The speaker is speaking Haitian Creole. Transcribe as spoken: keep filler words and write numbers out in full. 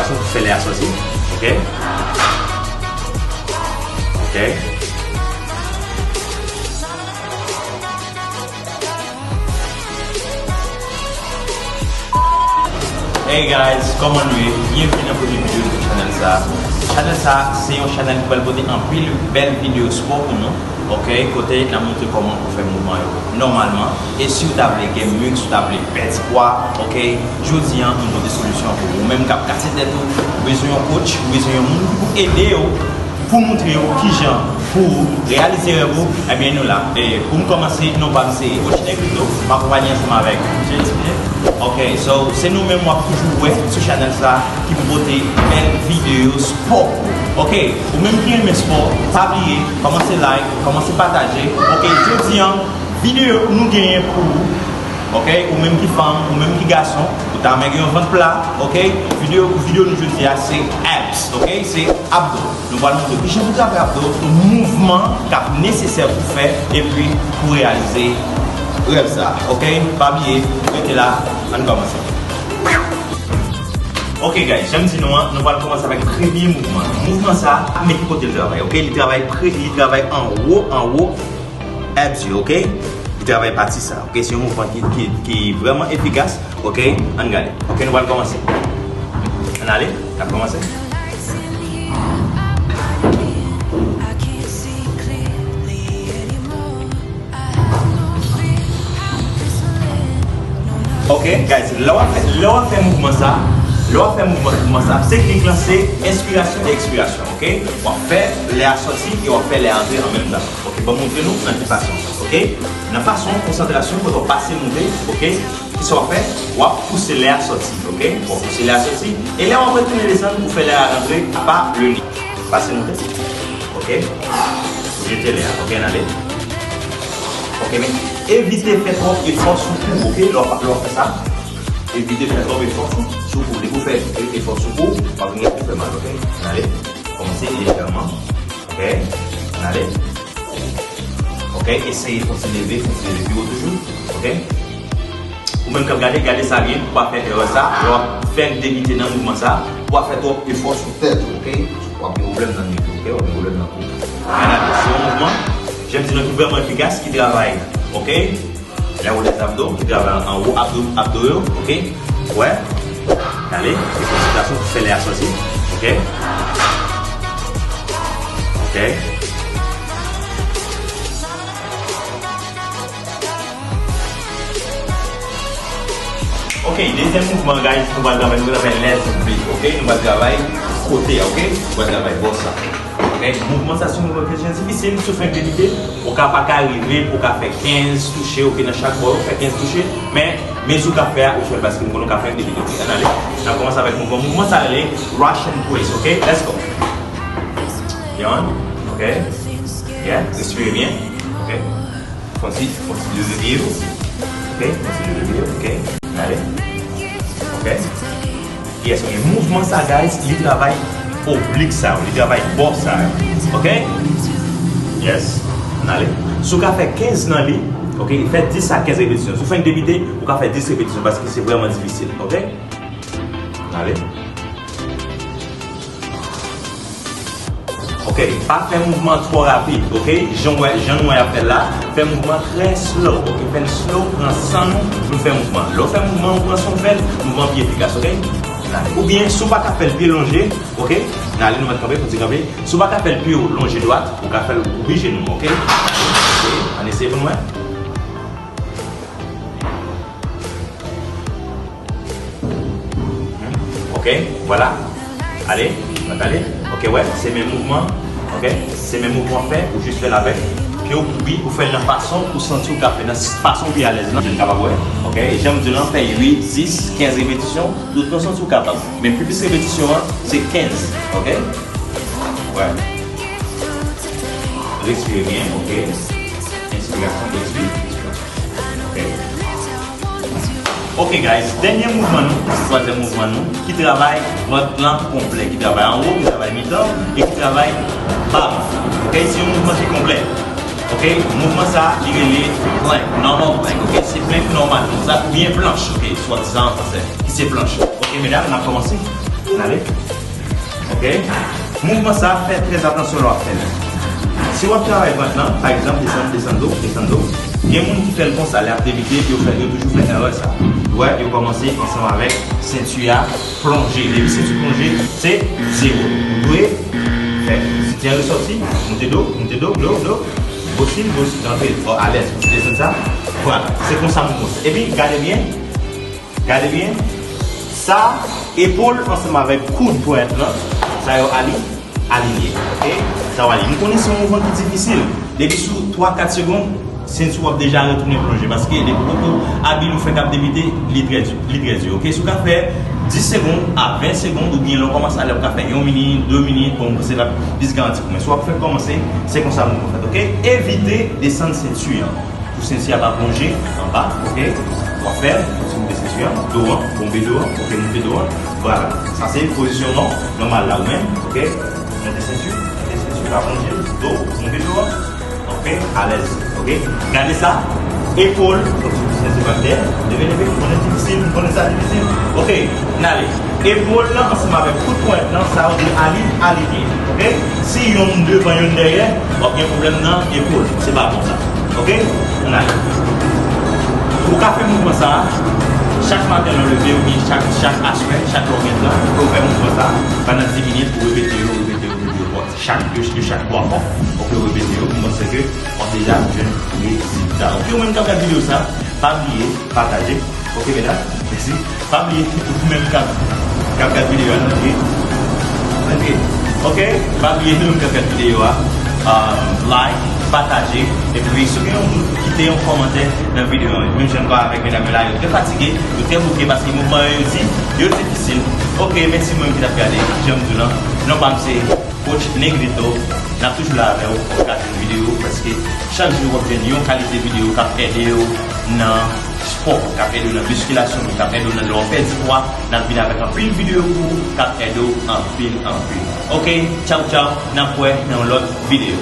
Fè lè a sòti. Ok. Ok. Hey guys, kòman nou ye? Byenveni nan premye videyo sou chanèl sa. Chanèl sa se yon chanèl ki pral pote anpil bèl videyo spò pou nou. Ok, kote n ap montre kòman pou fè mouvman yo nòmalman. E si w ta vle gen misk, si w ta vle pèdi pwa, ok, jodi a nou pote solisyon pou ou. Ou menm k ap kase tèt ou, ou bezwen yon coach, ou bezwen yon moun ki pou ede w, pou montre w kijan pou reyalize rèv ou, ebyen nou la. E pou m kòmanse, non pa m se Coach Negrito, m akonpaye ansanm avèk J S P. Ok, so se nou menm w ap toujou wè sou chanèl sa ki pou pote bèl videyo spò. Ok, ou menm ki renmen spò, pa bliye, kòmanse like, kòmanse pataje. Ok, jodi a, videyo nou genyen pou ou. Ok, ou menm ki fanm, ou menm ki gason, ou ta renmen gen yon vant pla. Ok, videyo, videyo nou jodi a se abs. Ok, se abdo. Nou pral montre kijan pou travay abdo, mouvman k ap nesesè pou fè, epi pou reyalize rèv sa. Ok, pa bliye, rete la, ann kòmanse. Ok guys, jan m di nou an, nou pral kòmanse avèk premye mouvman. Mouvman sa, men ki kote l travay, ok? Li travay pre, li travay anwo, anwo abs yo, ok? Li travay pati sa, ok? Se yon mouvman ki, ki, ki vrèman efikas, ok? Ann gade. Ok, nou pral kòmanse. Ann ale, n ap kòmanse. Ok, guys, lè w ap fè, lè w ap fè mouvman sa, lè w ap fè mouvman, mouvman sa, teknik lan se enspirasyon e ekspirasyon, ok? W ap fè lè a sòti e w ap fè lè a antre an menm tan. Ok, ban m montre nou nan ki fason, ok? Nan fason konsantrasyon, kote w pase moute, ok? Kisa w ap fè? W ap pouse lè a sòti, ok? W ap pouse lè a sòti, e lè w ap retounen desann pou fè lè a rantre pa le nez. Pase moute, ok? Ou jete lè a, ok? Ann ale. Ok, men evite fè twòp efò sou kou, ok? Lè w ap, lè w ap fè sa, evite fè twòp efò sou, sou kou. Depi w fè e-, efò sou kou, w ap vin gen kou fè mal, ok? Ann ale. Kòmanse lejèman, ok? Ann ale. Ok, eseye fon ti leve, fon ti leve pi wo toujou, ok? Ou menm k ap gade, gade sa byen, pou w pa fè erè sa, lè w ap fè l debite nan mouvman sa, pou w pa fè twòp efò sou tèt ou, ok? W ap gen pwoblèm nan nèg yo, ok? W ap gen pwoblèm nan kou. Ann ale, se yon mouvman, jan m di nou, ki vrèman efikas, ki travay, ok? Lè ou lè abdo, ki travay anwo abdo, abdo yo, ok? Wè? Ann ale, e konsantrasyon pou fè lè a sòti, ok? Ok. Ok, dezyèm mouvman, guys, nou pral travay, nou pral travay lèz bit, ok? Nou pral travay kote a, ok? Nou pral travay bò sa. Ok? Mouvman sa se yon mouvman ki jan difisil, si w fenk debite, ou ka pa ka rive, ou ka fè kenz touche, ok? Nan chak bò, ou fè kenz touche, men mezi w ka fè a, ou fè l paske m konnen ou ka fenk debite, ok? Ann ale, n ap kòmanse avèk mouvman. Mouvman sa rele Russian twist, ok? Let's go! Yon, ok? Yeah, respire byen, ok? Fon ti, fon ti leve pye yo. Ok, fon ti leve pye yo, ok. Ann ale. Ok. Yes, ok. Mouvman sa, guys, li travay oblik sa yo, li travay bò sa yo. Ok? Yes. Ann ale. Si w ka fè kenz nan li, ok, fè dis a kenz repetisyon. Si w fenk debite, ou ka fè dis repetisyon paske se vrèman difisil, ok? Ann ale. Ok, pa fè mouvman twò rapid, ok? Jan w wè, jan nou wè y ap fè l la, fè mouvman trè slow, ok? Fè l slow, pran san nou pou n fè mouvman. Lè w fè mouvman, ou pran san w fè l, mouvman pi efikas, ok? Oubyen, si w pa ka fè l pye lonje, ok? Ann ale, nou mèt kanpe, fon ti kanpe. Si w pa ka fè l pye w lonje dwat, ou ka fè l oblije nou, ok? Ok, ann eseye pou n wè. Ok, vwala. Ale, nou ale. Ok, wè, se menm mouvman. Ok, se menm mouvman w fè, ou jis fè l avèk pye w koubi, ou fè l nan fason ou santi w ka fè, nan fason w pi alèz lan. Jan n kapab wè. Ok, jan m di w lan, fè uit, dis, kenz repetisyon, doutman w santi w kapab. Men pi plis repetisyon an, se kenz. Ok? Wè. Respire byen, ok? Enspirasyon, ekspirasyon. Ok. Ok, guys, dènye mouvman nou, twazyèm mouvman nou, ki travay vant lan konplè, ki travay anwo, ki travay mitan, e ki travay ba. Ok, se yon mouvman ki konplè. Ok, mouvman sa, li rele plank, normal plank, ok, se plank nòmal, konsa, oubyen planche, ok, swadizan an fransè, ki se planche. Ok, medam, n ap kòmanse. N ale. Ok? Mouvman sa, fè trè atansyon lè w ap fè l. Si w ap travay vant lan, pa egzanp, desann, desann do, desann do, gen moun ki fè l konsa, lè y ap debite, yo fè, yo toujou fè erè sa. Dwèt yo kòmanse ansanm avèk senti a plonje. Depi senti plonje, se zewo. Ou dwe fè senti a resòti, moute do, moute do, do, do, bosil, bosil, antre, o, alèz, desann sa. Vwala, se konsa mouvman sa. Epi, gade byen, gade byen, sa, epòl ansanm avèk koud ponyèt lan, sa yo ali, alinye, ok? Sa yo alinye. M konnen se yon mouvman ki difisil. Depi sou twa, kat segonn, senti w ap deja retounen plonje. Paske depi w poko abil ou fè k ap debite, li trè di, li trè di, ok? Si w ka fè dis segonn a ven segonn, oubyen lè w kòmanse a lè w ka fè yon minit, de minit, bon, se la plis garanti pou mwen. Si w ap fè kòmanse, se konsa mouvman fèt, ok? Evite desann senti an. Pou senti a pa plonje anba, ok? W ap fè, w ap moute senti an, do an, bonbe do an, ok, moute do an. Vwala. Sa se pozisyon nò-, nòmal la, ou menm, ok? Moute senti, moute senti, pa plonje, do, bonbe do an, ok? Alèz, ok? Gade sa, epòl, senti pa dèyè, leve, leve, m konnen difisil, m konnen sa difisil, ok? N ale. Epòl lan ansanm avèk kout ponyèt lan, sa yo dwe ali-, alinye. Ok? Si yonn devan, yonn dèyè, w ap gen pwoblèm nan epòl. Se pa bon sa. Ok? Ann ale. Ou ka fè mouvman sa a chak maten lè w leve, oubyen chak, chak aswè, chak lè w gen tan, ou fè mouvman sa a pandan dis minit, ou repete yo, repete yo, repete yo. Bon, chak, de, de chak twa fwa, ok, ou repete yo, m panse ke w ap deja jwenn rezilta. Ok, ou menm k ap gade videyo sa, pa bliye pataje. Ok, medam, mèsi. Pa bliye, ou menm k ap, k ap gade videyo a, antre. Antre. Ok, pa bliye, nou menm k ap gade videyo a, um, like, pataje, epi si w gen yon dout, kite yon kòmantè nan videyo a. Menm jan avèk medam yo la, yo trè fatige, yo trè bouke, paske mouvman yo, yo di, yo difisil. Ok, mèsi mwen ki t ap gade, jan m di w lan. Non pa m se Coach Negrito, n ap toujou la avè w pou w ka jwenn videyo, paske chak jou w ap jwenn yon kalite videyo k ap ede w nan spò, k ap ede w nan miskilasyon, k ap ede w nan lè w ap pèdi pwa. N ap vin avèk anpil videyo pou ou, k ap ede w anpil, anpil. Ok, tchaw, tchaw, n ap wè nan yon lòt videyo.